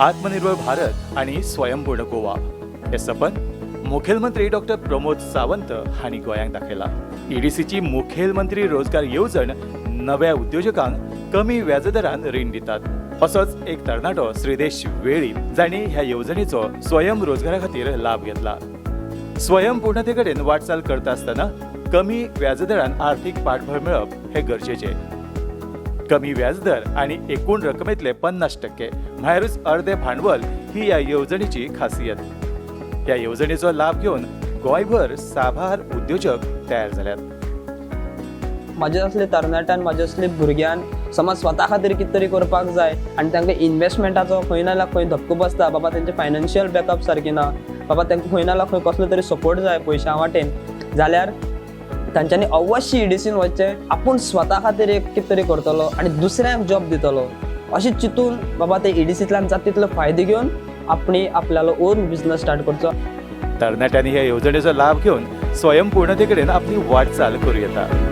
आत्मनिर्भर भारत आनी स्वयंपूर्ण गोवा हे सपन मुखेलमंत्री डॉक्टर प्रमोद सावंत हांणी गोंयांक दाखयला. ईडीसीची मुखेलमंत्री रोजगार येवजण नव्या उद्योजकांक कमी व्याजदरान रीण दितात. असोच एक तरणाटो श्रीदेश वेळीप, जांणी ह्या येवजणेचो स्वयं रोजगारा खातीर लाभ घेतला. स्वयंपूर्णते कडेन वाटचाल करता आसतना कमी व्याजदरान आर्थिक पाठबळ मेळप हे गरजेचे. कमी व्याजदर आणि एकूण रकमेतले 50% म्हळ्यारूच अर्धे भांडवल ही ह्या येवजणेची खासियत. ह्या येवजणेचो लाभ घेवन गोंयभर साबार उद्योजक तयार जाल्यात. म्हाजे असले तरणाट्यान, म्हाजे असले भुरग्यान समज स्वता खातीर कितें तरी करपाक जाय आनी तांकां इन्वेस्टमेंटाचो खंय ना जाल्यार खंय धक्को बसता. बाबा, तेंचे फायनान्शियल बॅकअप सारकी ना, बाबा, तांकां खंय ना जाल्यार खंय कसलो तरी सपोर्ट जाय पयशां वाटेन, जाल्यार तांच्यांनी अवश्य ईडीसीन वचचें. आपूण स्वता खातीर एक कितें तरी करतलो आनी दुसऱ्यांक जॉब दितलो अशें चिंतून बाबा ते ईडीसींतल्यान जाता तितलो फायदो घेवन आपणी आपल्यालो ओन बिजनस स्टार्ट करचो. तरणाट्यांनी ह्या येवजणेचो लाभ घेवन स्वयंपूर्णते कडेन आपली वाटचाल करूं येता.